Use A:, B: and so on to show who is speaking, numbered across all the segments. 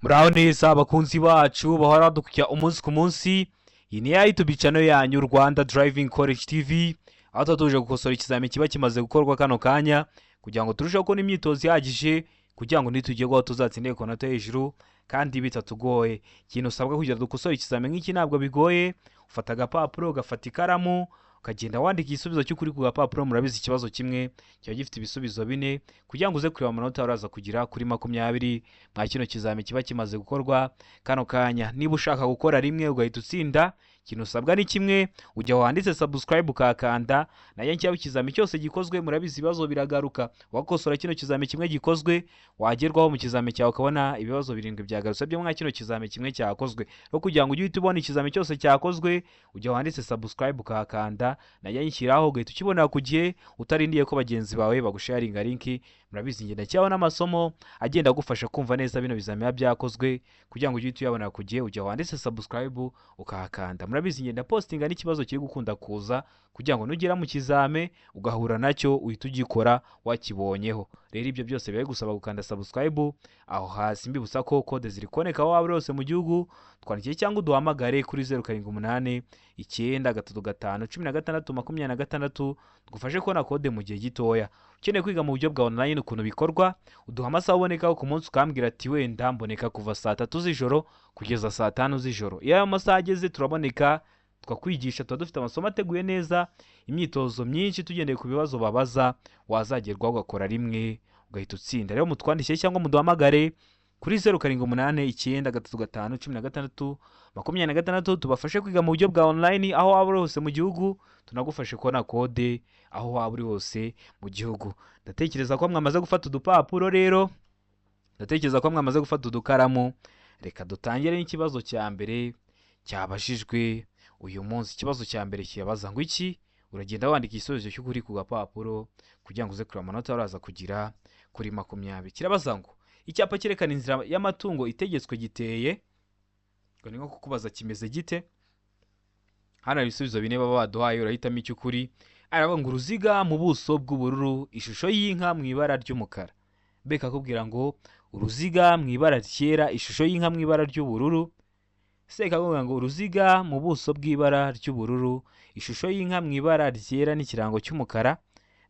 A: Muraho neza, abakunzi bacu bahora badukurikira umunsi ku munsi. Iyi ni ya YouTube channel yanyu, Rwanda Driving College TV, aho tuba tuje gukosora ikizamini kiba kimaze gukorwa kano kanya, kugira ngo turusheho kubona imyitozo ihagije, kugira ngo nitugerwaho tuzatsinde ku manota hejuru kandi bitatugoye. Ikintu usabwa kugira ngo dukosore ikizamini nk'iki ntabwo bigoye. Ufata agapapuro, ugafata ikaramu, ukagenda wandika igisubizo cy'ukuri ku gapapuro. Murabizi, ikibazo kimwe kiba gifite ibisubizo bine, kugira ngo uze kureba amanota uraza kugira kuri 20 mwa kino kizami kiba kimaze gukorwa kano kanya. Niba ushaka gukora rimwe ugahita utsinda, ikintu usabwa ni kimwe: ujya wanditse subscribe ukakanda. Nayo cyaba ikizami cyose gikozwe, murabizi, ibibazo biragaruka. Wakosora kino kizami kimwe gikozwe, wagerwaho mu kizami cyawe ukabona ibibazo birindwi byagarutse byo mwa kino kizami kimwe cyakozwe. Rero kugira ngo ujye uhita ubona ikizami cyose cyakozwe, ujya wanditse subscribe ukahakanda, najya nyishyiraho ugahita ukibonera ku gihe, utarindiye ko bagenzi bawe bagusharinga link. Murabizi, ngenda cyaho n'amasomo agenda agufasha kumva neza bino bizami biba byakozwe, kugira ngo ujye uhita uyabona ku gihe. Ujya wanditse subscribe ukahakanda. Murabizi, ngenda postinga n'ikibazo kiri gukunda kuza, kugira ngo nugera mu kizame ugahura nacyo uhita ugikora wakibonyeho. Rero ibyo byose biba bigusaba gukanda subscribe aho hasi. Mbibutsa ko kode ziri kuboneka aho waba uri hose mu gihugu. Twandikiye cyangwa uduhamagare kuri 0789351626, tugufashe kubona kode mu gihe gitoya. Ukeneye kwiga mu buryo bwa online, ukuntu bikorwa: uduha amasaha ubonekaho ku munsi, ukambwira ati wenda mboneka kuva saa 3 z'ijoro kugeza saa 5 z'ijoro. Iyo ayo masaha ageze turaboneka, tukakwigisha. Tuba dufite amasomo ateguye neza, imyitozo myinshi tugendeye ku bibazo babaza, wazagerwaho ugakora rimwe ugahita utsinda. Rero mutwandikire cyangwa muduhamagare kuri 0789351626, tubafashe kwiga mu buryo bwa online aho waba uri hose mu gihugu, tunagufashe kubona kode aho waba uri hose mu gihugu. Ndatekereza ko mwamaze gufata udupapuro, rero ndatekereza ko mwamaze gufata udukaramu. Reka dutangire n'ikibazo cya mbere cyabajijwe uyu munsi. Ikibazo cya mbere kibaza ngo iki? Uragenda wandika igisubizo cy'ukuri ku gapapuro kugira ngo uze kureba amanota uraza kugira kuri 20. Kirabaza ngo: icyapa cyerekana inzira y'amatungo itegetswe giteye? Ngo ni nko kukubaza kimeze gite. Hano hari ibisubizo bine baba baduhaye, urahitamo icy'ukuri. Aravuga ngo uruziga mu buso bw'ubururu, ishusho y'inka mu ibara ry'umukara. B kakubwira ngo uruziga mu ibara ryera, ishusho y'inka mu ibara ry'ubururu. C kakubwira ngo uruziga mu buso bw'ibara ry'ubururu, ishusho y'inka mu ibara ryera n'ikirango cy'umukara.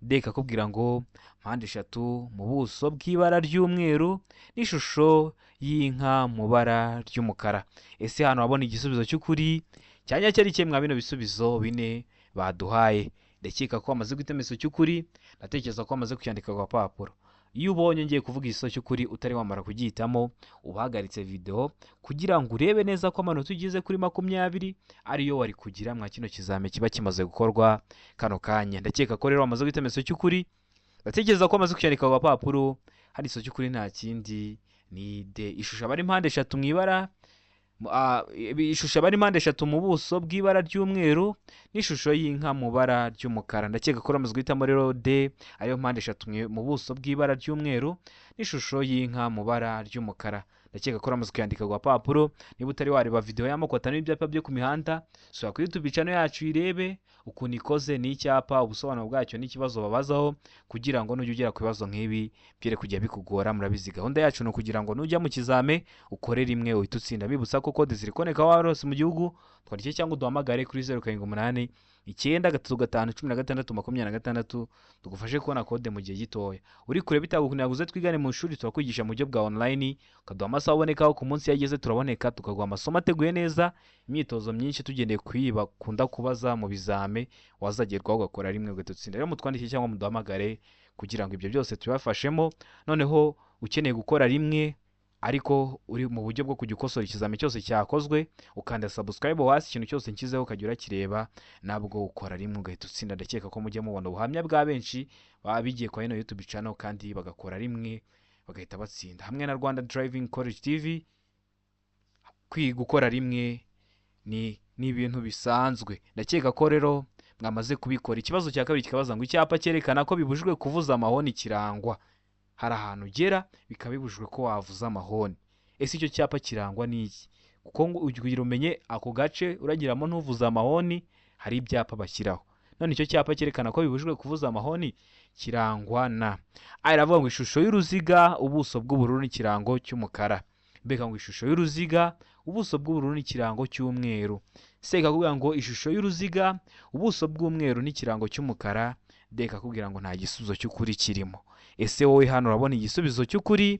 A: D kakubwira ngo mpande eshatu mu buso bw'ibara ry'umweru n'ishusho y'inka mu bara ry'umukara. Ese hano wabona igisubizo cy'ukuri cyanya cyari kimwe mwa bino bisubizo bine baduhaye? Ndakeka ko wamaze guhitamo igisubizo cy'ukuri, ndatekereza ko wamaze kucyandika ku gapapuro. Iyo ubonye ngiye kuvuga igisubizo cy'ukuri utari wamara kugihitamo, uhagaritse video kugira ngo urebe neza ko amanota ugize kuri 20 ariyo wari kugira mwa kino kizami kiba kimaze gukorwa kano kanya. Ndakeka ko rero wamaze guhitamo igisubizo cy'ukuri, ndatekereza ko wamaze kucyandika ku gapapuro. Hano igisubizo cy'ukuri nta kindi, ni D. Ishusho aba ari mpande eshatu mu ibara, ishusho aba ari mpande eshatu mu buso bw'ibara ry'umweru n'ishusho y'inka mu bara ry'umukara. Ndakeka ko uramaze guhitamo rero D, ariyo mpande eshatu mu buso bw'ibara ry'umweru n'ishusho y'inka mu bara ry'umukara. Ndakeka ko uramaze kuyandika ku gapapuro. Niba utari wareba video y'amoko atanu y'ibyapa byo ku mihanda, sura kuri YouTube channel yacu uyirebe ukuntu ikoze, n'icyapa, ubusobanuro bwacyo n'ikibazo babazaho, kugira ngo nujya ugera ku bibazo nk'ibi byere kujya bikugora. Murabizi, gahunda yacu ni ukugira ngo nujya mu kizame ukore rimwe uhite utsinda. Bibutsa ko kode ziri kuboneka aho waba hose mu gihugu. Twandike cyangwa uduhamagare kuri 0789351626, tugufashe kubona kode mu gihe gitoya. Uri kure bitagukunira ngo uze twigane mu ishuri, turakwigisha mu buryo bwa online, ukaduha amasaha ubonekaho ku munsi. Iyo ageze turaboneka, tukaguha amasomo ateguye neza, imyitozo myinshi tugendeye ku iyi bakunda kubaza mu bizame, wazagerwaho ugakora rimwe ugahita utsinda. Rero mutwandikire cyangwa muduhamagare kugira ngo ibyo byose tubibafashemo. Noneho ukeneye gukora rimwe ariko uri mu buryo bwo kujya ukosora ikizami cyose cyakozwe, ukanda subscribe hasi, ikintu cyose nshyizeho ukajya urakireba, nabwo ukora rimwe ugahita utsinda. Ndakeka ko mujya mubona ubuhamya bwa benshi baba bigiye kwa ino YouTube channel kandi bagakora rimwe bagahita batsinda. Hamwe na Rwanda Driving College TV, kwiga gukora rimwe ni ibintu bisanzwe. Ndakeka ko rero mwamaze kubikora. Ikibazo cya kabiri kikabaza ngo: icyapa cyerekana ko bibujijwe kuvuza amahoni kirangwa? Hari ahantu ugera bikaba bibujijwe ko wavuza amahoni. Ese icyo cyapa kirangwa n'iki? Kuko ngo kugira umenye ako gace uragiramo ntuvuze amahoni, hari ibyapa bashyiraho. None icyo cyapa cyerekana ko bibujijwe kuvuza amahoni kirangwa na? A iravuga ngo ishusho y'uruziga, ubuso bw'ubururu n'ikirango cy'umukara. Mbega ngo ishusho y'uruziga, ubuso bw'ubururu n'ikirango cy'umweru. C ikakubwira ngo ishusho y'uruziga, ubuso bw'umweru n'ikirango cy'umukara. D ikakubwira ngo nta gisubizo cy'ukuri kirimo. Ese wowe hano urabona igisubizo cy'ukuri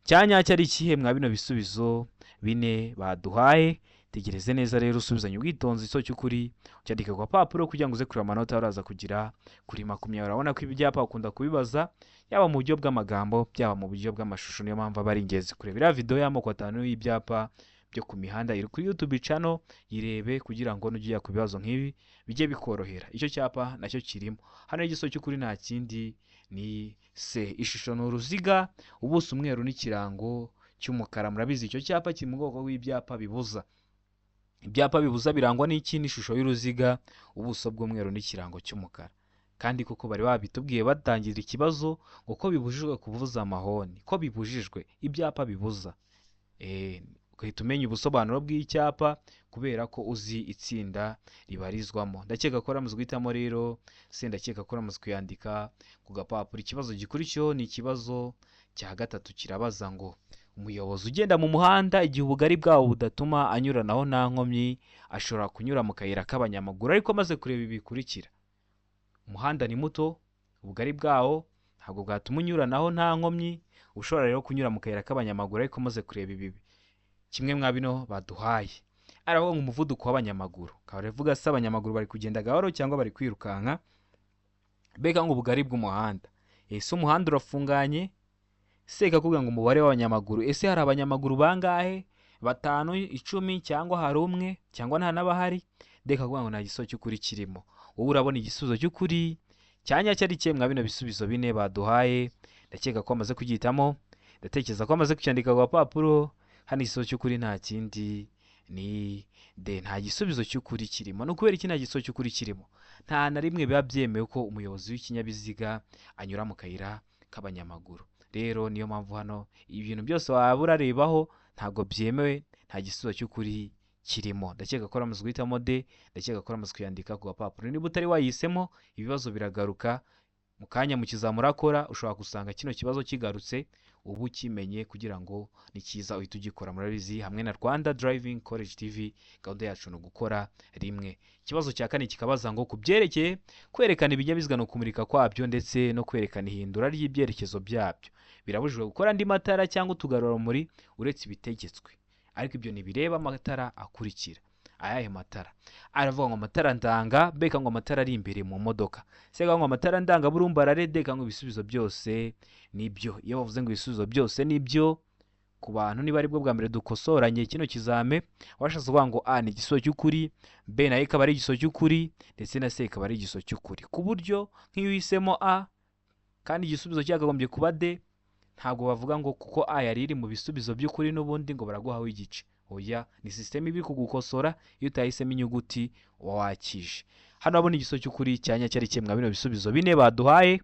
A: cya nyacyo ari ikihe mwa bino bisubizo bine baduhaye? Tegereze neza rero, usubizanye ubwitonzi icyo cy'ukuri, ucyandike ku gapapuro kugira ngo uze kureba amanota uraza kugira kuri 20. Urabona ko ibi byapa bakunda kubibaza yaba mu buryo bw'amagambo, byaba mu buryo bw'amashusho. Niyo mpamvu aba ari ingenzi kureba iriya video y'amoko 5 y'ibyapa byo ku mihanda iri kuri YouTube channel, yirebe kugira ngo nujya ku bibazo nk'ibi bijye bikorohera. Icyo cyapa nacyo kirimo hano. Igisubizo cy'ukuri nta kindi ni C. Ishusho ni uruziga, ubuso umweru n'ikirango cy'umukara. Murabizi icyo cyapa kiri mu bwoko bw'ibyapa bibuza. Ibyapa bibuza birangwa n'iki? N'ishusho y'uruziga, ubuso bw'umweru n'ikirango cy'umukara. Kandi koko bari babitubwiye batangira ikibazo ngo ko bibujijwe kuvuza amahoni, ko bibujijwe, ibyapa bibuza. Ugahita umenya ubusobanuro bw'icyapa kubera ko uzi itsinda ribarizwamo. Ndakeka ko uramaze guhitamo rero se, ndakeka ko uramaze kuyandika ku gapapuro. Ikibazo gikurikiyeho ni ikibazo cya 3, kirabaza ngo umuyobozi ugenda mu muhanda igihe ubugari bwawo budatuma anyuranaho nta nkomyi, ashobora kunyura mu kayira k'abanyamaguru ariko amaze kureba ibi bikurikira. Umuhanda ni muto, ubugari bwawo ntabwo bwatuma unyuranaho nta nkomyi, ushobora rero kunyura mu kayira k'abanyamaguru ariko umaze kureba ibi kimwe mwa bino baduhaye. Aravuga ngo umuvuduko w'abanyamaguru, akaba aravuga se abanyamaguru bari kugenda gahoro cyangwa bari kwirukanka. Mbega ngo ubugari bw'umuhanda, ese umuhanda urafunganye? Se ikakubwira ngo umubare w'abanyamaguru, ese hari abanyamaguru bangahe? 5, 10 cyangwa hari umwe cyangwa nta n'abahari? D ikakubwira ngo nta gisubizo cy'ukuri kirimo. Wowe urabona igisubizo cy'ukuri cya nyacyo ari ikihe mwa bino bisubizo bine baduhaye? Ndakeka ko amaze kugihitamo, ndatekereza ko amaze kucyandika ku gapapuro. Hano igisubizo cy'ukuri nta kindi ni D, nta gisubizo cy'ukuri kirimo. Ni ukubera iki nta gisubizo cy'ukuri kirimo? Nta na rimwe biba byemewe ko umuyobozi w'ikinyabiziga anyura mu kayira k'abanyamaguru. Rero niyo mpamvu hano ibintu byose waba urarebaho ntabwo byemewe, nta gisubizo cy'ukuri kirimo. Ndakeka ko uramaze guhitamo D, ndakeka ko uramaze kuyandika ku gapapuro. Niba utari wayihisemo, ibibazo biragaruka mu kanya mu kizamura akora, ushobora gusanga kino kibazo kigarutse, ubu ukimenye kugira ngo nikiza uhite ugikora. Murabizi hamwe na Rwanda Driving College TV, gahunda yacu ni ugukora rimwe. Ikibazo cya 4 kikabaza ngo ku byerekeye kwerekana ibinyabiziga no kumurika kwabyo ndetse no kwerekana ihindura ry'ibyerekezo byabyo, birabujijwe gukora andi matara cyangwa utugarurarumuri uretse ibitegetswe. Ariko ibyo ntibireba amatara akurikira. Ayahe matara? Aravuga ngo amatara ndanga, beka ngo amatara ari imbere mu modoka, se ngo amatara ndanga burumbarare, deka ngo ibisubizo byose nibyo. Iyo bavuze ngo ibisubizo byose nibyo, ku bantu niba aribwo bwa mbere dukosoranye kino kizame, washatse kuvuga ngo A ni igisubizo cy'ukuri, B nayo ikaba ari igisubizo cy'ukuri, ndetse na C ikaba ari igisubizo cy'ukuri. Ku buryo nk'iyo uhisemo A kandi igisubizo cyakagombye kuba D, ntabwo bavuga ngo kuko A yari iri mu bisubizo by'ukuri n'ubundi ngo baraguhaho igice. Oya, ni sisiteme iba iri kugukosora iyo utahisemo inyuguti uba wakije. Hano urabona igisubizo cy'ukuri cya nyacyo ari kimwe mwa bino bisubizo bine baduhaye.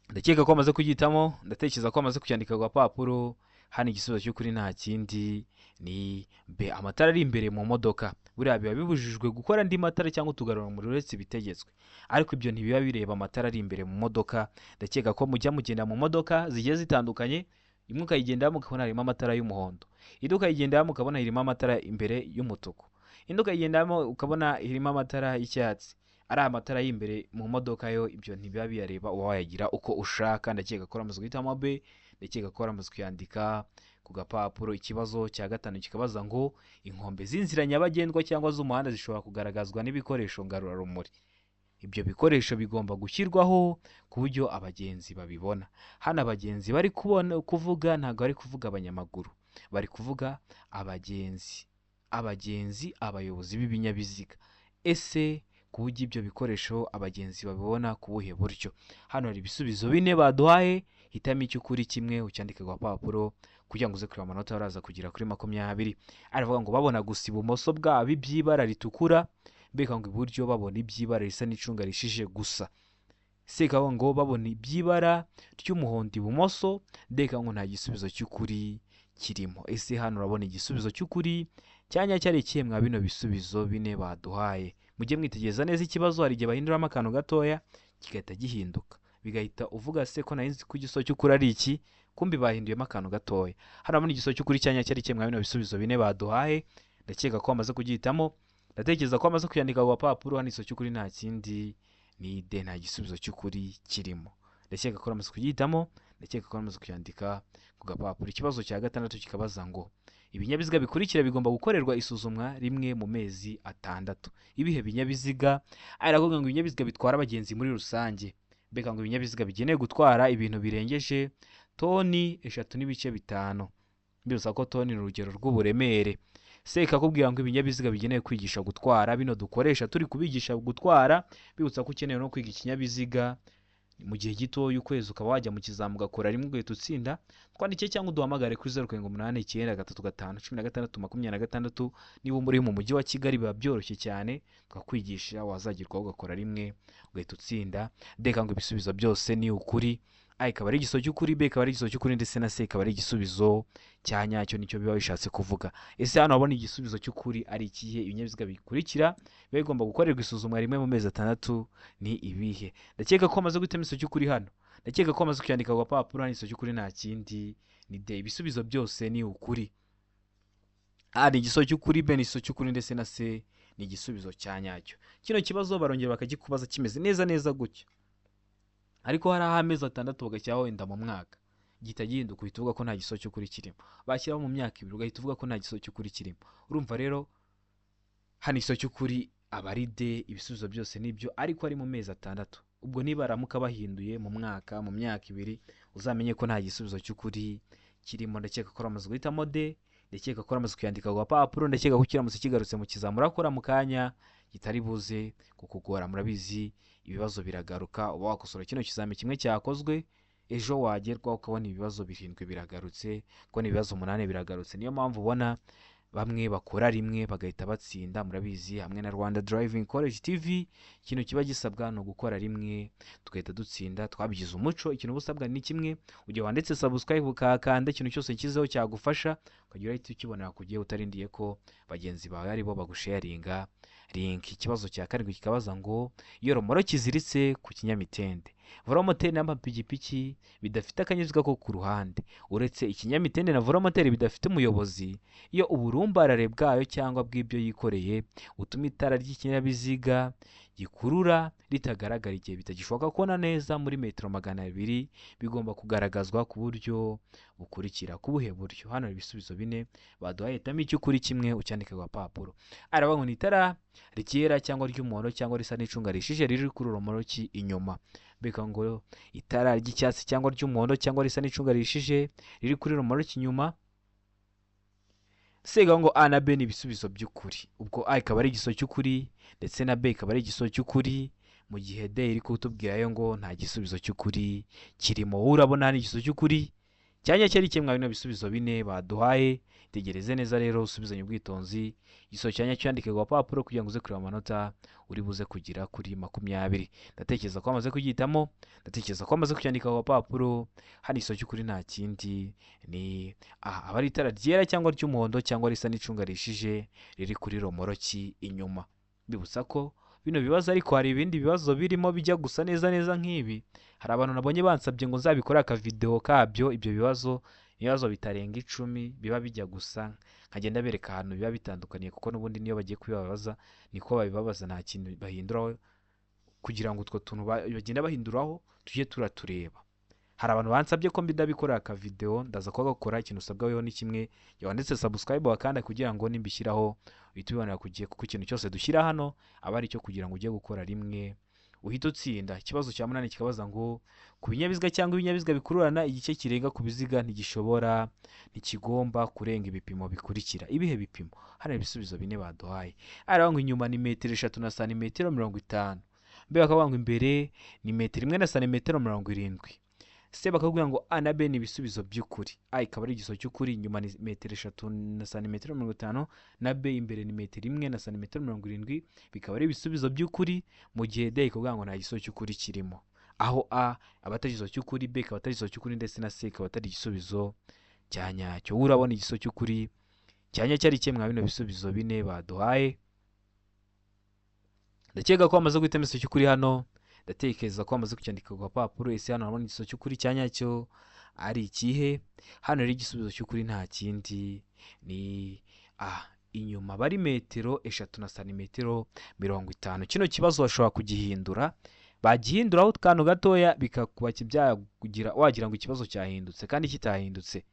A: Ndakeka ko amaze kugihitamo, ndatekereza ko amaze kucyandika ku gapapuro. Hano igisubizo cy'ukuri nta kindi ni B, amatara ari imbere mu modoka. Buriya biba bibujijwe gukora andi matara cyangwa utugarurarumuri uretse ibitegetswe, ariko ibyo ntibiba bireba amatara ari imbere mu modoka. Ndakeka ko mujya mugenda mu modoka zigiye zitandukanye, imwe ukayigendamo ukabona harimo amatara y'umuhondo, indi ukayigendamo ukabona irimo amatara imbere y'umutuku, indi ukayigendamo ukabona irimo amatara y'icyatsi. Ari amatara y'imbere mu modoka yo ibyo ntibiba biyareba, uba wayagira uko ushaka. Ndakeka ko uramaze guhitamo B, ndakeka ko uramaze kuyandika ku gapapuro. Ikibazo cya 5 kikabaza ngo inkombe z'inzira nyabagendwa cyangwa z'umuhanda zishobora kugaragazwa n'ibikoresho ngarurarumuri. Ibyo bikoresho bigomba gushyirwaho ku buryo abagenzi babibona. Hano abagenzi bari kubona kuvuga ntabwo bari kuvuga abanyamaguru, bari kuvuga abagenzi, abagenzi, abayobozi b'ibinyabiziga. Ese ku buryo ibyo bikoresho abagenzi babibona ku buhe buryo? Hano hari ibisubizo bine baduhaye, hitamo icy'ukuri kimwe ucyandike ku gapapuro kugira ngo uze kureba amanota uraza kugera kuri 20. Aravuga ngo babona gusa ibumoso bwabo iby'ibara ritukura, mbega ngo iburyo babona iby'ibara risa n'icunga rishije gusa. Se ngo babona iby'ibara ry'umuhondo ibumoso, ndeka ngo nta gisubizo cy'ukuri kirimo. Ese hano urabona igisubizo cy'ukuri cya nyacyo ari ikihe mwa bino bisubizo bine baduhaye? Mujye mwitegereza neza ikibazo, hari igihe bahinduramo akantu gatoya kigahita gihinduka, bigahita uvuga se ko nari nzi ko igisubizo cy'ukuri ari iki, Kumbi bahinduyemo akantu gatoya. Hano urabona igisubizo cy'ukuri cya nyacyo ari kimwe bino bisubizo bine baduhaye. Ndakeka ko wamaze kugihitamo, ndatekereza ko wamaze kuyandika ku gapapuro. Hano igisubizo cy'ukuri nta kindi ni D, nta gisubizo cy'ukuri kirimo. Ndakeka ko wamaze kugihitamo, ndakeka ko wamaze kuyandika ku gapapuro. Ikibazo cya gatandatu kikabaza ngo ibinyabiziga bikurikira bigomba gukorerwa isuzumwa rimwe mu mezi 6. Ibihe binyabiziga? Aravuga ngo ibinyabiziga bitwara abagenzi muri rusange, mbega ngo ibinyabiziga bigenewe gutwara ibintu birengeje toni 3.5. Mbibutsa ko toni ni urugero rw'uburemere. Se ikakubwira ngo ibinyabiziga bigenewe kwigisha gutwara, bino dukoresha turi kubigisha gutwara. Bibutsa ko ukeneye no kwiga ikinyabiziga mu gihe gitoya, ukwezi ukaba wajya mu kizamu ugakora rimwe ugahita utsinda. Twandike cyangwa uduhamagare kuri 0 7 8 9 3 5 16 26. Niba muri mu mujyi wa Kigali biba byoroshye cyane, twakwigisha wazagerwaho ugakora rimwe ugahita utsinda. Deka ngo ibisubizo byose ni ukuri. A ikaba ari igisubizo cy'ukuri, B ikaba ari igisubizo cy'ukuri, ndetse na C ikaba ari igisubizo cya nyacyo, nicyo biba bishatse kuvuga. Ese hano wabona igisubizo cy'ukuri ari ikihe? Ibinyabiziga bikurikira biba bigomba gukorerwa isuzumwa rimwe mu mezi 6 ni ibihe? Ndakeka ko wamaze guhitamo igisubizo cy'ukuri hano, ndakeka ko wamaze kuyandika ku gapapuro. Hano igisubizo cy'ukuri nta kindi ni D, ibisubizo byose ni ukuri. A ni igisubizo cy'ukuri, B ni igisubizo cy'ukuri, ndetse na C ni igisubizo cya nyacyo. Kino kibazo barongera bakagikubaza kimeze neza neza gutya, ariko hari aho amezi 6 bagashyiraho wenda mu mwaka gihita gihinduka, uhita uvuga ko nta gisubizo cy'ukuri kirimo. Bashyiraho mu myaka 2 ugahita uvuga ko nta gisubizo cy'ukuri kirimo. Urumva rero hano igisubizo cy'ukuri aba ari D, ibisubizo byose nibyo, ariko ari mu mezi 6. Ubwo niba baramuka bahinduye mu mwaka, mu myaka 2, uzamenye ko nta gisubizo cy'ukuri kirimo. Ndakeka ko wamaze guhitamo D, ndakeka ko wamaze kuyandika ku gapapuro, ndakeka ko kiramutse kigarutse mu kizamu urakora mu kanya kitari buze kukugora. Murabizi ibibazo biragaruka, uba wakosora kino kizami kimwe cyakozwe, ejo wagerwa ukabona ibibazo 7 biragarutse, ukabona ibibazo 8 biragarutse. Niyo mpamvu ubona bamwe bakora rimwe bagahita batsinda. Murabizi hamwe na Rwanda Driving College TV ikintu kiba gisabwa ni ugukora rimwe tugahita dutsinda, twabigize umuco. Ikintu uba usabwa ni kimwe, ugiye wanditse subscribe ukakanda, ikintu cyose nshyizeho cyagufasha ukajya urahita ukibonera ku gihe, utarindiye ko bagenzi bawe aribo bagusharinga link. Ikibazo cya karindwi kikabaza ngo iyo romoroki iziritse ku kinyamitende, voromoteri n'amapikipiki bidafite akanyabiziga ko ku ruhande, uretse ikinyamitende na voromoteri bidafite umuyobozi, iyo uburumbarare bwayo cyangwa bw'ibyo yikoreye butuma itara ry'ikinyabiziga gikurura ritagaragara igihe bitagishoboka kubona neza muri metero 200, bigomba kugaragazwa ku buryo bukurikira. Ku buhe buryo? Hano hari ibisubizo bine baduhaye, hitamo icy'ukuri kimwe ucyandike ku gapapuro. Aravuga ngo ni itara ryera cyangwa ry'umuhondo cyangwa risa n'icunga rishije riri kuri romoroki inyuma. Mbega ngo itara ry'icyatsi cyangwa ry'umuhondo cyangwa risa n'icunga rishije riri kuri romoroki inyuma. Sega ngo A na B ni ibisubizo by'ukuri. Ubwo A ikaba ari igisubizo cy'ukuri ndetse na B ikaba ari igisubizo cy'ukuri, mu gihe D iri kutubwirayo ngo nta gisubizo cy'ukuri kirimo. Wowe urabona hano igisubizo cy'ukuri cyanya cyari kimwe bino bisubizo bine baduhaye. Tegereze neza rero, usubizanye ubwitonzi igisubizo cyanya cyandike ku gapapuro kugira ngo uze kureba amanota uri buze kugira kuri 20. Ndatekereza ko wamaze kugihitamo, ndatekereza ko wamaze kucyandika ku gapapuro. Hano igisubizo cy'ukuri nta kindi ni A, aba ari itara ryera cyangwa ry'umuhondo cyangwa risa n'icunga rishije riri kuri romoroki inyuma. Mbibutsa ko bino bibazo, ariko hari ibindi bibazo birimo bijya gusa neza neza nk'ibi. Hari abantu nabonye bansabye ngo nzabikore akavideo kabyo, ibyo bibazo ibibazo bitarenga 10 biba bijya gusa, nkagenda bereka ahantu biba bitandukaniye, kuko n'ubundi niyo bagiye kubibabaza niko babibabaza, nta kintu bahinduraho kugira ngo utwo tuntu bagenda bahinduraho tujye turatureba. Hari abantu bansabye ko ndabikorera akavideo, ndaza kuba gakora. Ikintu usabwa weho ni kimwe, wanditse subscribe wakanda kugira ngo nimbishyiraho uhite ubibonera ku gihe, kuko ikintu cyose dushyira hano aba ari icyo kugira ngo ujye gukora rimwe uhite utsinda. Ikibazo cya munani kikabaza ngo ku binyabiziga cyangwa ibinyabiziga bikururana, igice kirenga ku biziga ntigishobora ntikigomba kurenga ibipimo bikurikira. Ibihe bipimo? Hano ibisubizo bine baduhaye. Aravuga ngo inyuma ni metero 3 na santimetero 50, mbe bakavuga ngo imbere ni metero 1 na santimetero 70. Se bakakubwira ngo A na B ni ibisubizo by'ukuri. A ikaba ari igisubizo cy'ukuri, inyuma ni metero 3 na santimetero 50, na B imbere ni metero 1 na santimetero 70, bikaba ari ibisubizo by'ukuri, mu gihe D ikubwira ngo nta gisubizo cy'ukuri kirimo. Aho A aba atari igisubizo cy'ukuri, B ikaba atari igisubizo cy'ukuri, ndetse na C ikaba atari igisubizo cya nyacyo. Wowe urabona igisubizo cy'ukuri cya nyacyo ari kimwe bino bisubizo bine baduhaye. Ndakeka ko wamaze guhitamo igisubizo cy'ukuri hano, ndatekereza ko wamaze kucyandika ku gapapuro. Ese hano urabona igisubizo cy'ukuri cya nyacyo ari ikihe? Hano rero igisubizo cy'ukuri nta kindi ni A, inyuma bari metero 3 na santimetero 50. Kino kibazo bashobora kugihindura, bagihinduraho akantu gatoya bikakuba byakugira wagira ngo ikibazo cyahindutse kandi kitahindutse.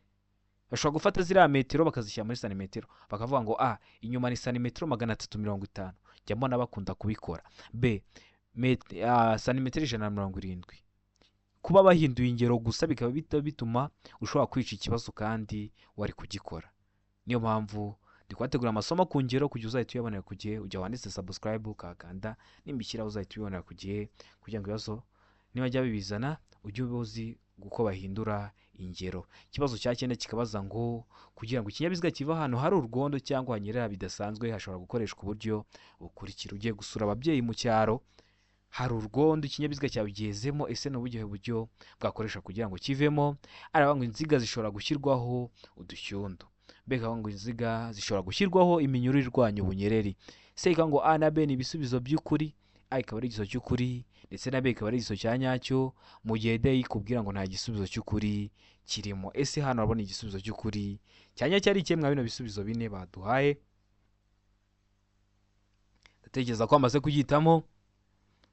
A: Bashobora gufata ziriya metero bakazishyira muri santimetero, bakavuga ngo A, inyuma ni santimetero 350, njya mbona bakunda kubikora. B, santimetero 170. Kuba bahinduye ingero gusa bikaba bituma ushobora kwica ikibazo kandi wari kugikora. Niyo mpamvu ndi kubategura amasomo ku ngero kugira uzahite uyabonera ku gihe. Ujya wanditse subscribe ukahakanda, nimbishyiraho uzahita ubibonera ku gihe, kugira ngo ibibazo nibajya bibizana ujye uba uzi uko bahindura ingero. Ikibazo cya 9 kikabaza ngo kugira ngo ikinyabiziga kive ahantu hari urwondo cyangwa hanyerera bidasanzwe hashobora gukoreshwa uburyo bukurikira. Ugiye gusura ababyeyi mu cyaro, hari urwondo, ikinyabiziga cyawe gihezemo, ese ni ubuhe buryo bwakoresha kugira ngo kivemo? Aravuga ngo inziga zishobora gushyirwaho udushyundo. Mbega ngo inziga zishobora gushyirwaho iminyururu irwanya ubunyereri. Se ikavuga ngo A na B ni ibisubizo by'ukuri, A ikaba ari igisubizo cy'ukuri ndetse na B ikaba ari igisubizo cya nyacyo, mu gihe D ikubwira ngo nta gisubizo cy'ukuri kirimo. Ese hano urabona igisubizo cy'ukuri cya nyacyo ari ikihe mwa bino bisubizo bine baduhaye? Ndatekereza ko bamaze kugihitamo,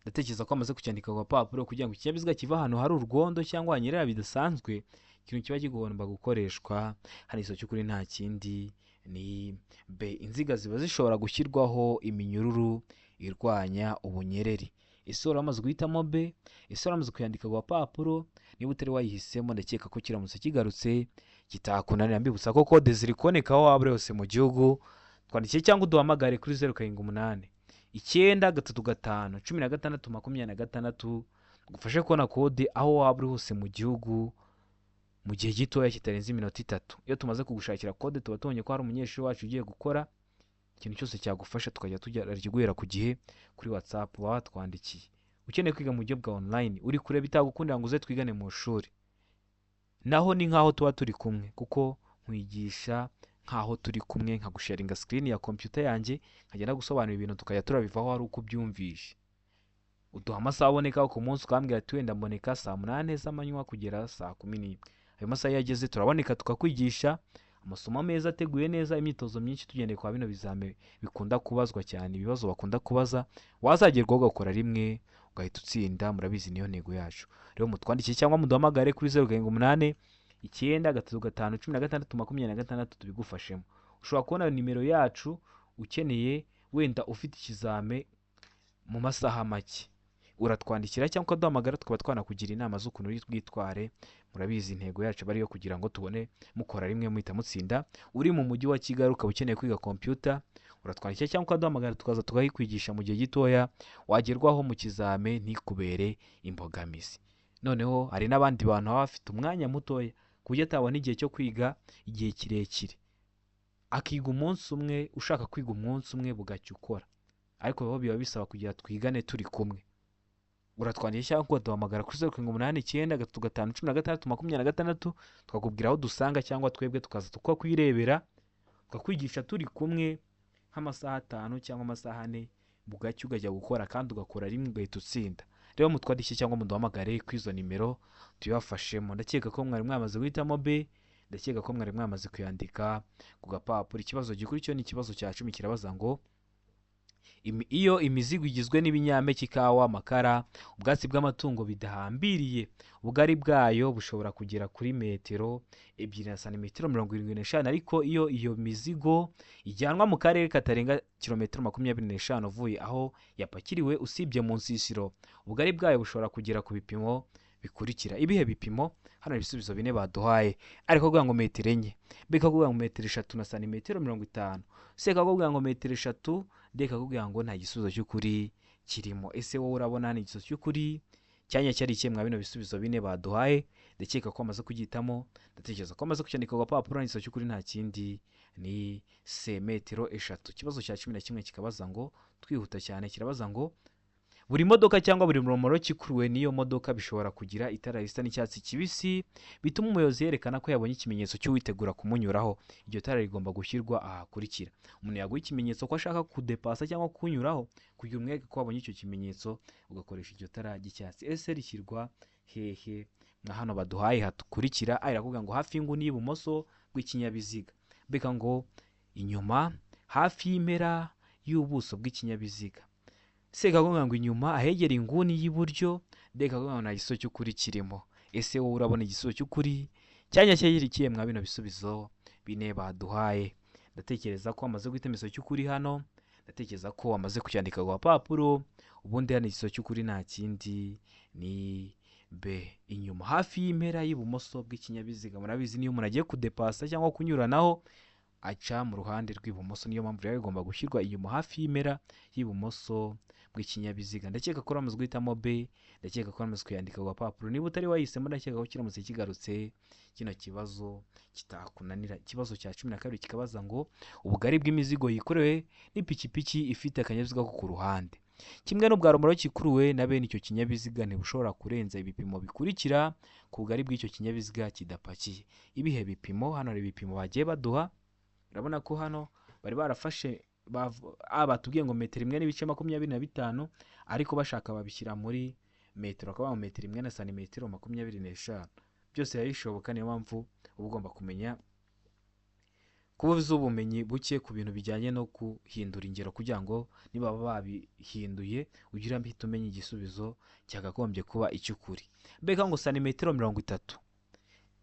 A: ndatekereza ko bamaze kucyandika ku gapapuro. Kugira ngo ikinyabiziga kive ahantu hari urwondo cyangwa hanyerera bidasanzwe, ikintu kiba kigomba gukoreshwa hano igisubizo cy'ukuri nta kindi ni B. Inziga ziba zishobora gushyirwaho iminyururu irwanya ubunyereri. Ese wari wamaze guhitamo B? Ese wari wamaze kuyandika ku gapapuro? Niba utari wayihisemo, ndakeka ko kiramutse kigarutse kitakunanira. Mbibutsa ko kode ziri kuboneka aho waba uri hose mu gihugu. Twandikiye cyangwa uduhamagare kuri 0 7 8 9 3 5 16 26, gufashe kubona kode aho waba uri hose mu gihugu mu gihe gitoya kitarenze iminota 3. Iyo tumaze kugushakira kode tuba tubonye ko hari umunyeshuri wacu ugiye gukora ikintu cyose cyagufasha, tukajya tujya ku gihe kuri WhatsApp baba batwandikiye. Ukeneye kwiga mu buryo bwa online, uri kure bitagukundira ngo uze twigane mu ishuri, naho ni nkaho tuba turi kumwe, kuko nkwigisha nkaho turi kumwe, nkagusharinga screen ya computer yanjye, nkagenda gusobanura ibintu tukajya turabivaho ari uko ubyumvishe. Uduha amasaha aboneka ku munsi, ukambwira ati wenda mboneka saa 8 z'amanywa kugera saa 11. Ayo masaha iyo ageze turaboneka tukakwigisha amasomo meza ateguye neza, imyitozo myinshi tugendeye kwa bino bizame bikunda kubazwa cyane, ibibazo bakunda kubaza, wazagerwaho ugakora rimwe ugahita utsinda. Murabizi niyo ntego yacu. Rero mutwandikiye cyangwa muduhamagare kuri 0 7 8 9 3 5 16 26 tubigufashemo. Ushobora kubona nimero yacu ukeneye, wenda ufite ikizame mu masaha make, uratwandikira cyangwa ukaduhamagara, tukaba twanakugira inama z'ukuntu uri bwitware. Murabizi intego yacu aba ariyo kugira ngo tubone mukora rimwe muhita mutsinda. Uri mu mujyi wa Kigali ukaba ukeneye kwiga computer, uratwandikira cyangwa ukaduhamagara tukaza tukayikwigisha mu gihe gitoya, wagerwaho mu kizame ntikubere imbogamizi. Noneho hari n'abandi bantu baba bafite umwanya mutoya ku buryo atabona igihe cyo kwiga igihe kirekire, akiga umunsi umwe. Ushaka kwiga umunsi umwe bugacya ukora, ariko biba bisaba kugira twigane turi kumwe. Uratwandikiye cyangwa ukaduhamagara kuri 0 7 8 9 3 5 16 26, tukakubwira aho dusanga cyangwa twebwe tukaza tukakwirebera, tukakwigisha turi kumwe nk'amasaha 5 cyangwa amasaha 4, bugacya ukajya gukora kandi ugakora rimwe ugahita utsinda. Rero mutwandikiye cyangwa muduhamagare kuri izo nimero tubibafashemo. Ndakeka ko mwari mwamaze guhitamo B, ndakeka ko mwari mwamaze kuyandika ku gapapuro. Ikibazo gikurikiyeho ni ikibazo cya 10, kirabaza ngo iyo imizigo igizwe n'ibinyampeke, ikawa, amakara, ubwatsi bw'amatungo bidahambiriye, ubugari bwayo bushobora kugera kuri metero 2 na santimetero 75, ariko iyo iyo mizigo ijyanwa mu karere katarenga kilometero 25 uvuye aho yapakiriwe usibye mu nsisiro, ubugari bwayo bushobora kugera ku bipimo bikurikira. Ibihe bipimo? Hano ibisubizo bine baduhaye, ariko kuvuga ngo metero 4, B kuvuga ngo metero 3 na santimetero 50, C kuvuga ngo metero 3, D kakubwira ngo nta gisubizo cy'ukuri kirimo. Ese wowe urabona ni igisubizo cy'ukuri cyanya cyari ikihe mwa bino bisubizo bine baduhaye? Ndakeka ko amaze kugihitamo, ndatekereza ko amaze kucyandika ku gapapuro. Igisubizo cy'ukuri nta kindi ni C, metero 3. Ikibazo cya 11 kikabaza ngo, twihuta cyane, kirabaza ngo buri modoka cyangwa buri romoroki ikuruwe n'iyo modoka bishobora kugira itara risa n'icyatsi kibisi bituma umuyobozi yerekana ko yabonye ikimenyetso cy'uwitegura kumunyuraho. Iryo tara rigomba gushyirwa ahakurikira. Umuntu yaguha ikimenyetso ko ashaka kudepasa cyangwa kunyuraho, kugira umwereke ko wabonye icyo kimenyetso ugakoresha iryo tara ry'icyatsi. Ese rishyirwa hehe Na hano baduhaye hatukurikira, A irakubwira ngo hafi y'inguni y'ibumoso bw'ikinyabiziga, B ngo inyuma hafi y'impera y'ubuso bw'ikinyabiziga, C ikakubwira ngo inyuma ahegereye inguni y'iburyo, D ikakubwira ngo nta gisubizo cy'ukuri kirimo. Ese wowe urabona igisubizo cy'ukuri cyanya cyerekeye mwa bino bisubizo bine baduhaye? Ndatekereza ko wamaze guhitamo igisubizo cy'ukuri hano, ndatekereza ko wamaze kucyandika ku gapapuro. Ubundi hano igisubizo cy'ukuri nta kindi ni B, inyuma hafi y'impera y'ibumoso bw'ikinyabiziga. Murabizi, niyo umuntu agiye kudepasa cyangwa kunyuranaho aca mu ruhande rw'ibumoso, niyo mpamvu rero igomba gushyirwa inyuma hafi y'impera y'ibumoso bw'ikinyabiziga. Ndakeka ko uramaze guhitamo B, ndakeka ko uramaze kuyandika ku gapapuro. Niba utari wahisemo, ndakeka ko kiramutse kigarutse kino kibazo kitakunanira. Ikibazo cya 12 kikabaza ngo ubugari bw'imizigo yikorewe n'ipikipiki ifite akanyabiziga ko ku ruhande kimwe n'ubwa romoroki ikuruwe na bene icyo kinyabiziga ntibushobora kurenza ibipimo bikurikira ku bugari bw'icyo kinyabiziga kidapakiye. Ibihe bipimo? Hano hari ibipimo bagiye baduha. Urabona ko hano bari barafashe batubwiye ngo metero imwe n'ibice 25, ariko bashaka babishyira muri metero bakaba metero imwe na santimetero 25. Byose biba bishoboka, niyo mpamvu uba ugomba kumenya kuba uzi ubumenyi buke ku bintu bijyanye no guhindura ingero, kugira ngo niba babihinduye ugire uhite umenya igisubizo cyakagombye kuba icy'ukuri. Mbega ngo santimetero 30,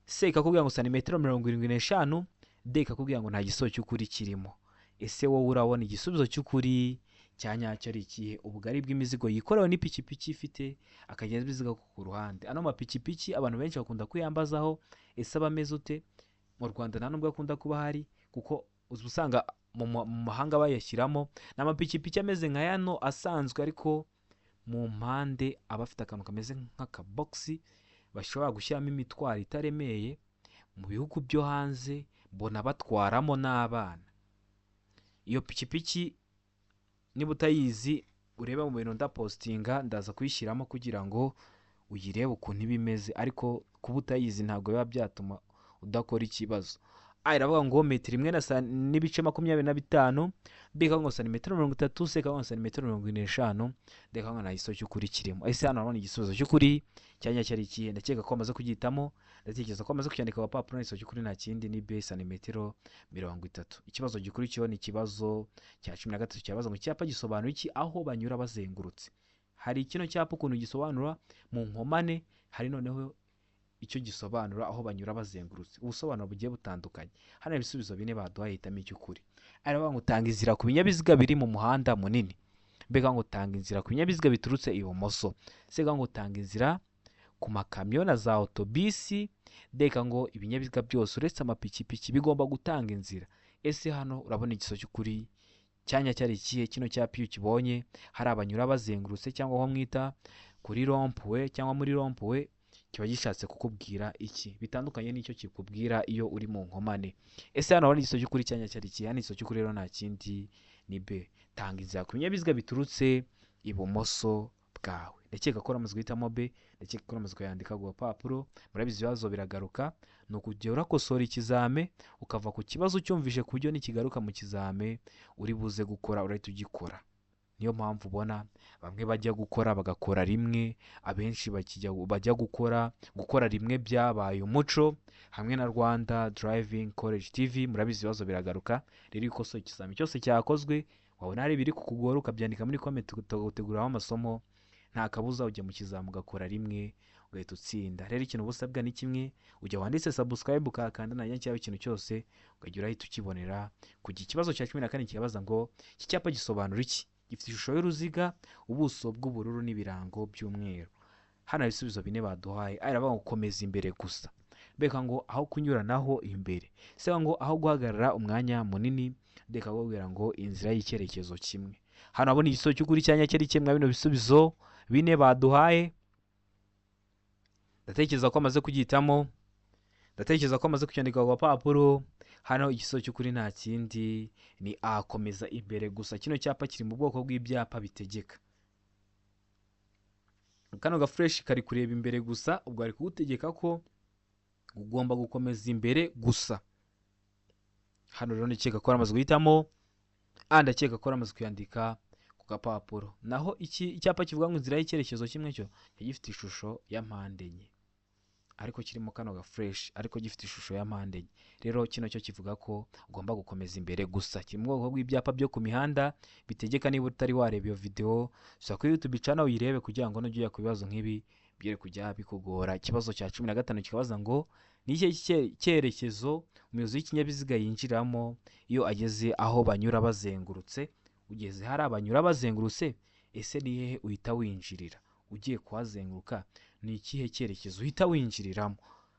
A: C ikakubwira ngo santimetero 75, D ikakubwira ngo nta gisubizo cy'ukuri kirimo. Ese wowe urabona igisubizo cy'ukuri cya nyacyo ari ikihe? Ubugari bw'imizigo yikorewe n'ipikipiki ifite akanyabiziga ko ku ruhande. Ano mapikipiki abantu benshi bakunda kuyambazaho, ese aba ameze ute? Mu Rwanda nta nubwo akunda kuba ahari, kuko usanga mu mahanga bayashyiramo. Ni amapikipiki ameze nka yano asanzwe, ariko mu mpande aba afite akantu kameze nk'akabogisi bashobora gushyiramo imitwaro itaremeye. Mu bihugu byo hanze mbona batwaramo n'abana. Iyo pikipiki niba utayizi, urebe mu bintu ndapositinga, ndaza kuyishyiramo kugira ngo uyirebe ukuntu iba imeze, ariko kuba utayizi ntabwo biba byatuma udakora ikibazo. A iravuga ngo metero imwe n'ibice 25, B ikavuga ngo santimetero 30, C ikavuga ngo santimetero 45, D ikavuga ngo nta gisubizo cy'ukuri kirimo. Ese hano urabona igisubizo cy'ukuri cyanya cyari ikihe? Ndakeka ko wamaze kugihitamo, ndatekereza ko wamaze kucyandika ku gapapuro. Igisubizo cy'ukuri nta kindi ni B, santimetero 30. Ikibazo gikurikiyeho ni ikibazo cya 13, cyabaza ngo icyapa gisobanura iki aho banyura bazengurutse? Hari kino cyapa ukuntu gisobanura mu nkomane, hari noneho icyo gisobanura aho banyura bazengurutse. Ubusobanuro bugiye butandukanye. Hano ibisubizo bine baduhaye, hitamo icy'ukuri. Aravuga ngo tanga inzira ku binyabiziga biri mu muhanda munini, mbega ngo tanga inzira ku binyabiziga biturutse ibumoso, sega ngo tanga inzira ku makamyo na za otobisi, deka ngo ibinyabiziga byose uretse amapikipiki bigomba gutanga inzira. Ese hano urabona igisubizo cy'ukuri cyanya cyari ikihe? Kino cyapa iyo ukibonye hari abanyura bazengurutse cyangwa aho mwita kuri rompuwe cyangwa muri rompuwe, kiba gishatse kukubwira iki bitandukanye n'icyo kikubwira iyo uri mu nkomane? Ese hano urabona igisubizo cy'ukuri cyanya cyari ikihe? Hano igisubizo cy'ukuri rero nta kindi ni B, tanga inzira ku binyabiziga biturutse ibumoso bwawe. Ndakeka ko uramaze guhitamo B, ndakeka ko uramaze kuyandika ku gapapuro. Murabizi ibibazo biragaruka, ni ukujya urakosora ikizame ukava ku kibazo ucyumvishe, ku buryo nikigaruka mu kizame uri buze gukora urahita ugikora. Niyo mpamvu ubona bamwe bajya gukora bagakora rimwe, abenshi bajya gukora rimwe byabaye umuco hamwe na Rwanda Driving College TV. Murabizi ibibazo biragaruka, rero iyo ukosoye ikizami cyose cyakozwe wabona hari ibiri kukugora ukabyandika muri comment, tugateguraho amasomo, nta kabuza ujya mu kizami ugakora rimwe ugahita utsinda. Rero ikintu uba usabwa ni kimwe, ujya wanditse subscribe ukahakanda na cyangwa ikintu cyose ukajya urahita ukibonera ku gihe. Ikibazo cya 14 kirabaza ngo iki cyapa gisobanura iki? Gifite ishusho y'uruziga, ubuso bw'ubururu n'ibirango by'umweru. Hano hari ibisubizo bine baduhaye. A iravuga ngo komeza imbere gusa, mbega ngo aho kunyuranaho imbere, se ngo aho guhagarara umwanya munini, reka kubabwira ngo inzira y'icyerekezo kimwe. Hano abona igisubizo cy'ukuri cyanya cyari kimwe bino bisubizo bine baduhaye. Ndatekereza ko amaze kugihitamo, ndatekereza ko amaze kucyandika ku gapapuro. Hano igisubizo cy'ukuri nta kindi ni A, komeza imbere gusa. Kino cyapa kiri mu bwoko bw'ibyapa bitegeka. Kano gafureshi kari kureba imbere gusa, ubwo ari kugutegeka ko ugomba gukomeza imbere gusa. Hano rero ndakeka ko amaze guhitamo A, ndakeka ko amaze kuyandika ku gapapuro. Naho iki icyapa kivuga ngo inzira y'icyerekezo kimwe cyo gifite ishusho ya mpande enye. ariko kirimo kano ga fureshi ariko gifite ishusho ya mpande enye. Rero kino cyo kivuga ko ugomba gukomeza imbere gusa. Kiri mu bwoko bw'ibyapa byo ku mihanda bitegeka. Niba utari wareba iyo videwo, sura kuri YouTube channel uyirebe kugira ngo nujya ujya ku bibazo nk'ibi byere kujya bikugora. Ikibazo cya 15 kikabaza ngo ni ikihe cyerekezo umuyobozi w'ikinyabiziga yinjiramo iyo ageze aho banyura bazengurutse? Ugeze hari abanyura bazengurutse, ese ni hehe uhita winjirira ugiye kuhazenguruka? Ni ikihe cyerekezo uhita winjiriramo?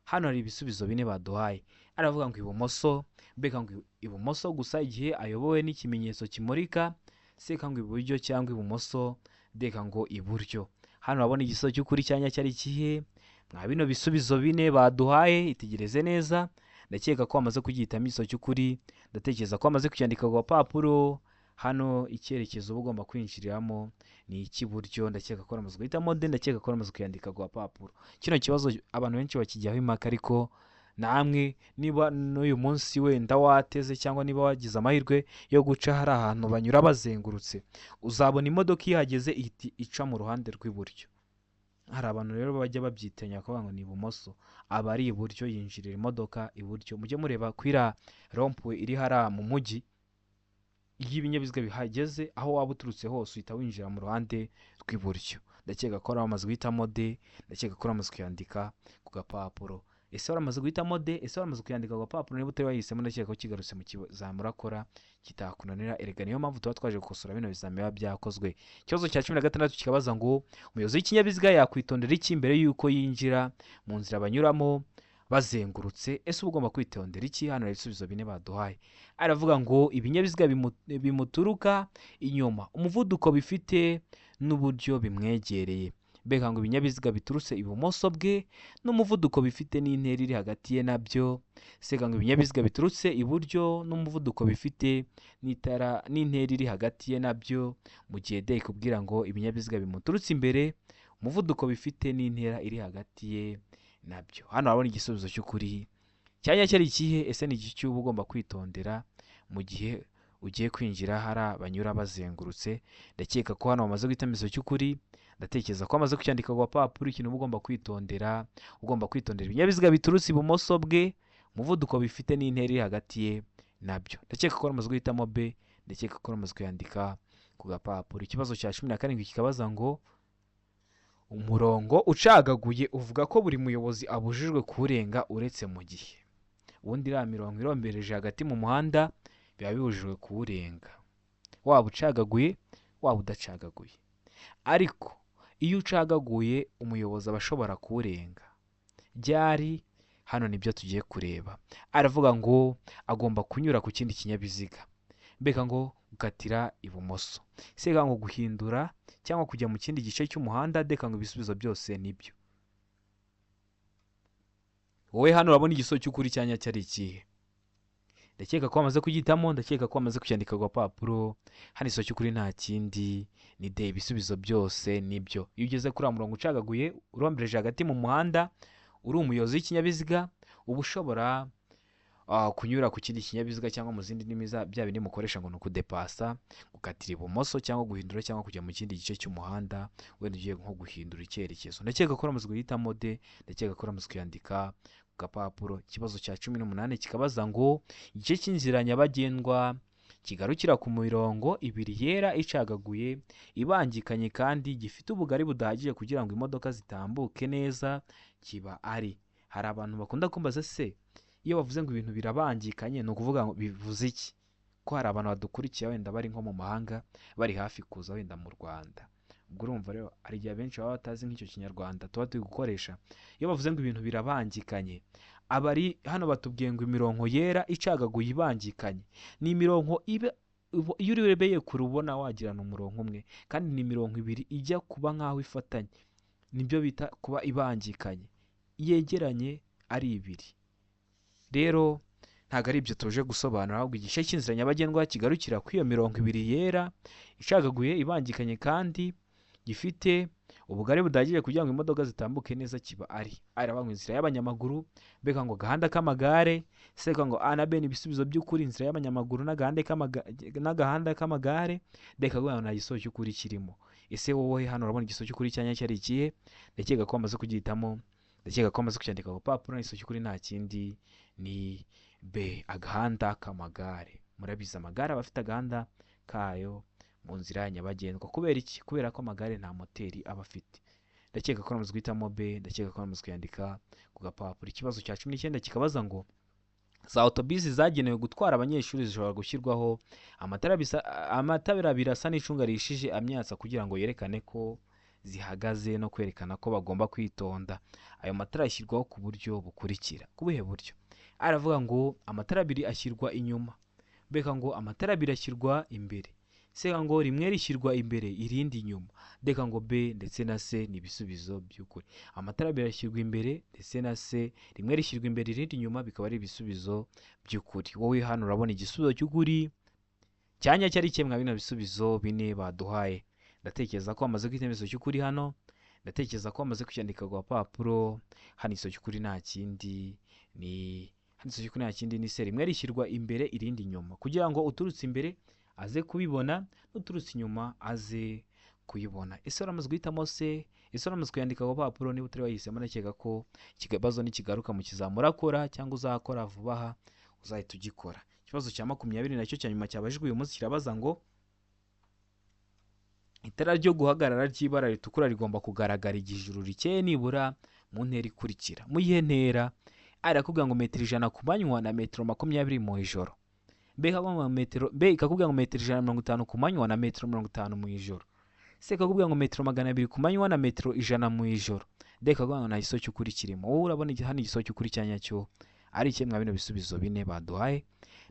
A: Hano hari ibisubizo bine baduhaye. Aravuga ngo ibumoso, mbega ngo ibumoso gusa igihe ayobowe n'ikimenyetso kimurika, seka ngo iburyo cyangwa ibumoso, ndeka ngo iburyo. Hano urabona igisubizo cy'ukuri cyanya cyari ikihe mwa bino bisubizo bine baduhaye? Itegereze neza. Ndakeka ko wamaze kugihitamo igisubizo cy'ukuri, ndatekereza ko wamaze kucyandika ku gapapuro. Hano icyerekezo uba ugomba kwinjiriramo ni icy'iburyo. Ndakeka ko wamaze guhitamo D, ndakeka ko wamaze kuyandika ku gapapuro. Kino kibazo abantu benshi bakijyaho impaka, ariko namwe niba n'uyu munsi wenda wateze cyangwa niba wagize amahirwe yo guca hari ahantu banyura bazengurutse, uzabona imodoka ihageze ihita ica mu ruhande rw'iburyo. Hari abantu rero bajya babyitanya bakavuga ngo ni ibumoso, aba ari iburyo, yinjirira imodoka iburyo. Mujye mureba kuri iriya rompuwe iri hariya mu mujyi, iyo ibinyabiziga bihageze aho waba uturutse hose uhita winjira mu ruhande rw'iburyo. Ndakeka ko wari wamaze guhitamo D, ndakeka ko wari wamaze kuyandika ku gapapuro. Ese waramaze guhitamo D? Ese waramaze kuyandika ku gapapuro? Niba utari wayihisemo, ndakeka ko kigarutse mu kizami urakora kitakunanira. Erega niyo mpamvu tuba twaje gukosora bino bizami biba byakozwe. Ikibazo cya 16 kikabaza ngo umuyobozi w'ikinyabiziga yakwitondera iki mbere y'uko yinjira mu nzira banyuramo bazengurutse? Ese uba ugomba kwitondera iki? Hano hari ibisubizo bine baduhaye. Aravuga ngo ibinyabiziga bimuturuka inyuma, umuvuduko bifite n'uburyo bimwegereye. Mbega ngo ibinyabiziga biturutse ibumoso bwe n'umuvuduko bifite n'intera iri hagati ye nabyo. Seka ngo ibinyabiziga biturutse iburyo n'umuvuduko bifite n'itara n'intera iri hagati ye nabyo. Mu gihe D ikubwira ngo ibinyabiziga bimuturutse imbere, umuvuduko bifite n'intera iri hagati ye nabyo. Hano urabona igisubizo cy'ukuri cyanya cyari ikihe? Ese ni iki cy'uba ugomba kwitondera mu gihe ugiye kwinjira hari banyura bazengurutse? Ndakeka ko hano wamaze guhitamo igisubizo cy'ukuri, ndatekereza ko wamaze kucyandika ku gapapuro. Ikintu uba ugomba kwitondera, ugomba kwitondera ibinyabiziga biturutse ibumoso bwe, umuvuduko bifite n'intera iri hagati ye nabyo. Ndakeka ko wamaze guhitamo B, ndakeka ko wamaze kuyandika ku gapapuro. Ikibazo cya 17 kikabaza ngo umurongo ucagaguye uvuga ko buri muyobozi abujijwe kuwurenga uretse mu gihe. Ubundi iriya mirongo irombereje hagati mu muhanda biba bibujijwe kuwurenga, waba ucagaguye waba udacagaguye. Ariko iyo ucagaguye umuyobozi aba ashobora kuwurenga. Byari hano nibyo tugiye kureba. Aravuga ngo agomba kunyura ku kindi kinyabiziga, mbega ngo gukatira ibumoso, seka ngo guhindura cyangwa kujya mu kindi gice cy'umuhanda, deka ngo ibisubizo byose nibyo. Wowe hano urabona igisubizo cy'ukuri cyanya cyari ikihe? Ndakeka ko wamaze kugihitamo, ndakeka ko wamaze kucyandika ku gapapuro. Hano igisubizo cy'ukuri nta kindi ni D, ibisubizo byose nibyo. Iyo ugeze kuri uriya murongo ucagaguye urombereje hagati mu muhanda, uri umuyobozi w'ikinyabiziga, uba ushobora kunyura ku kindi kinyabiziga cyangwa mu zindi ndimi bya bindi mukoresha ngo ni ukudepasa, gukatira ibumoso cyangwa guhindura cyangwa kujya mu kindi gice cy'umuhanda, wenda ugiye nko guhindura icyerekezo. Ndakeka ko wamaze guhitamo D, ndakeka ko wamaze kuyandika ku gapapuro. Ikibazo cya 18 kikabaza ngo igice cy'inzira nyabagendwa kigarukira ku mirongo ibiri yera icagaguye ibangikanye kandi gifite ubugari budahagije kugira ngo imodoka zitambuke neza kiba ari. Hari abantu bakunda kumbaza se iyo bavuze ngo ibintu birabangikanye ni ukuvuga ngo bivuze iki? Ko hari abantu badukurikiye wenda bari nko mu mahanga bari hafi kuza wenda mu Rwanda. Ubwo urumva rero hari igihe abenshi baba batazi nk'icyo kinyarwanda tuba turi gukoresha. Iyo bavuze ngo ibintu birabangikanye, abari hano batubwiye ngo imirongo yera icagaguye ibangikanye ni imirongo iba iyo urebeye kure ubona wagirana umurongo umwe, kandi ni imirongo ibiri ijya kuba nk'aho ifatanye, nibyo bita kuba ibangikanye, yegeranye ari ibiri. Rero ntabwo ari ibyo tuje gusobanura, ahubwo igice cy'inzira nyabagendwa kigarukira kuri iyo mirongo ibiri yera icagaguye ibangikanye kandi gifite ubugari budahagije kugira ngo imodoka zitambuke neza kiba ari. Aravuga ngo inzira y'abanyamaguru, mbega ngo agahanda k'amagare, seka ngo A na B ni ibisubizo by'ukuri, inzira y'abanyamaguru n'agahanda k'amagare, ndeka ngo nta gisubizo cy'ukuri kirimo. Ese wowe hano urabona igisubizo cy'ukuri cyanya cyari ikihe? Ndakeka ko wamaze kugihitamo, Ndakeka ko amaze kucyandika ku rupapuro. Igisubizo cy'ukuri nta kindi ni B, agahanda k'amagare. Murabizi, amagare aba afite agahanda kayo mu nzira nyabagendwa. Kubera iki? Kubera ko amagare nta moteri aba afite. Ndakeka ko namaze guhitamo B, ndakeka ko namaze kuyandika ku gapapuro. Ikibazo cya 19 kikabaza ngo za otobisi zagenewe gutwara abanyeshuri zishobora gushyirwaho amatara abiri asa n'icunga rihishije amyatsa kugira ngo yerekane ko zihagaze no kwerekana ko bagomba kwitonda. Ayo matara ashyirwaho ku buryo bukurikira. Ku buhe buryo? Aravuga ngo amatara abiri ashyirwa inyuma, mbega ngo amatara abiri ashyirwa imbere, se ngo rimwe rishyirwa imbere irindi inyuma, reka ngo B ndetse na C ni ibisubizo by'ukuri. Amatara abiri ashyirwa imbere ndetse na C, rimwe rishyirwa imbere irindi inyuma, bikaba ari ibisubizo by'ukuri. Wowe hano urabona igisubizo cy'ukuri cyanya cyari kimwe bino bisubizo bine baduhaye. Ndatekereza ko bamaze guhitamo igisubizo cy'ukuri hano, ndatekereza ko bamaze kucyandika ku gapapuro. Hano igisubizo cy'ukuri nta kindi ni hano igisubizo cy'ukuri nta kindi ni C, rimwe rishyirwa imbere irindi inyuma, kugira ngo uturutse imbere aze kubibona n'uturutse inyuma aze kuyibona. Ese waramaze guhitamo C? Ese waramaze kuyandika ku gapapuro? Niba utari wayihisemo, ndakeka ko ikibazo nikigaruka mu kizamura akora cyangwa uzakora vuba aha uzahita ugikora. Ikibazo cya 20 nacyo cya nyuma cyabajijwe uyu munsi kirabaza ngo itara ryo guhagarara ry'ibara ritukura rigomba kugaragara igihe ijuru rikeye nibura mu ntera ikurikira. Mu yihe ntera? Arakubwira ngo metero 100 ku manywa na metero 20 mu ijoro. B ikakubwira ngo metero 150 ku manywa na metero 50 mu ijoro. C ikakubwira ngo metero 200 ku manywa na metero 100 mu ijoro. D ikakubwira ngo nta gisubizo cy'ukuri kirimo. Wowe urabona hano igisubizo cy'ukuri cya nyacyo ari kimwe mwa bino bisubizo bine baduhaye.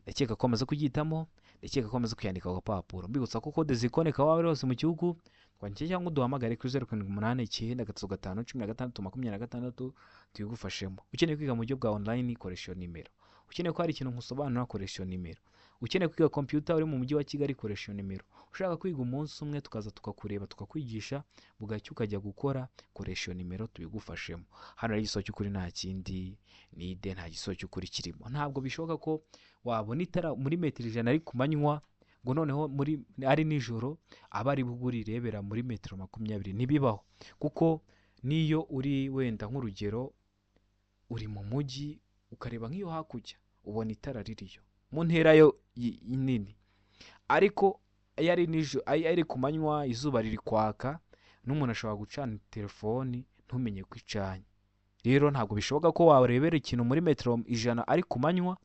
A: Ndakeka ko amaze kugihitamo, ndakeka ko amaze kuyandika ku gapapuro. Mbibutsa ko kode ziboneka aho waba uri hose mu gihugu, twandike cyangwa uduhamagare kuri 0 7 8 9 3 5 16 26 tubigufashemo. Ukeneye kwiga mu buryo bwa online, koresha iyo nimero. Ukeneye ko hari ikintu nkusobanura, koresha iyo nimero. Ukeneye kwiga computer uri mu mujyi wa Kigali, koresha iyo nimero. Ushaka kwiga umunsi umwe tukaza tukakureba tukakwigisha bugacya ukajya gukora, koresha iyo nimero tubigufashemo. Hano rero igisubizo cy'ukuri nta kindi ni D, nta gisubizo cy'ukuri kirimo. Ntabwo bishoboka ko wabona itara muri metero 100 ari ku manywa ngo noneho muri ari nijoro aba ari burirebera muri metero 20, ntibibaho. Kuko niyo uri wenda nk'urugero uri mu mujyi ukareba nk'iyo hakurya ubona itara ririyo mu ntera yo nini, ariko iyo ari nijoro, ari ku manywa izuba riri kwaka n'umuntu ashobora gucana telefoni ntumenye ko icanye. Rero ntabwo bishoboka ko warebera ikintu muri metero 100 ari ku manywa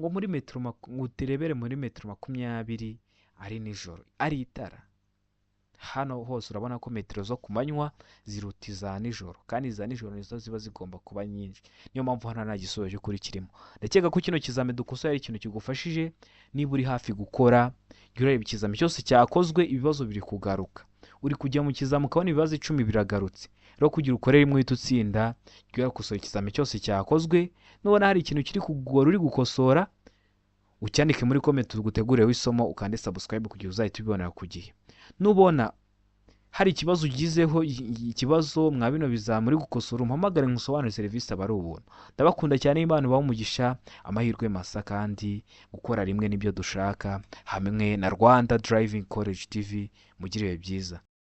A: ngo muri metero uterebere muri metero 20 ari nijoro ari itara. Hano hose urabona ko metero zo ku manywa ziruta iza nijoro, kandi iza nijoro nizo ziba zigomba kuba nyinshi. Niyo mpamvu hano nta gisubizo cy'ukuri kirimo. Ndakeka ko kino kizami dukosoye ari ikintu kigufashije. Niba uri hafi gukora, jya ureba ikizami cyose cyakozwe, ibibazo biri kugaruka. Uri kujya mu kizami ukabona ibibazo 10 biragarutse. Rero kugira ukore rimwe uhita utsinda, jya urakosora ikizami cyose cyakozwe. Nubona hari ikintu kiri kugora uri gukosora, ucyandike muri comment tugutegureho isomo, ukande subscribe kugira uzahite ubibonera ku gihe. Nubona hari ikibazo ugizeho, ikibazo mwa bino bizami uri gukosora, umpamagare nkusobanurire, serivisi aba ari ubuntu. Ndabakunda cyane, Imana ibahe umugisha, amahirwe masa, kandi gukora rimwe nibyo dushaka hamwe na Rwanda Driving College TV. Mugire ibihe byiza.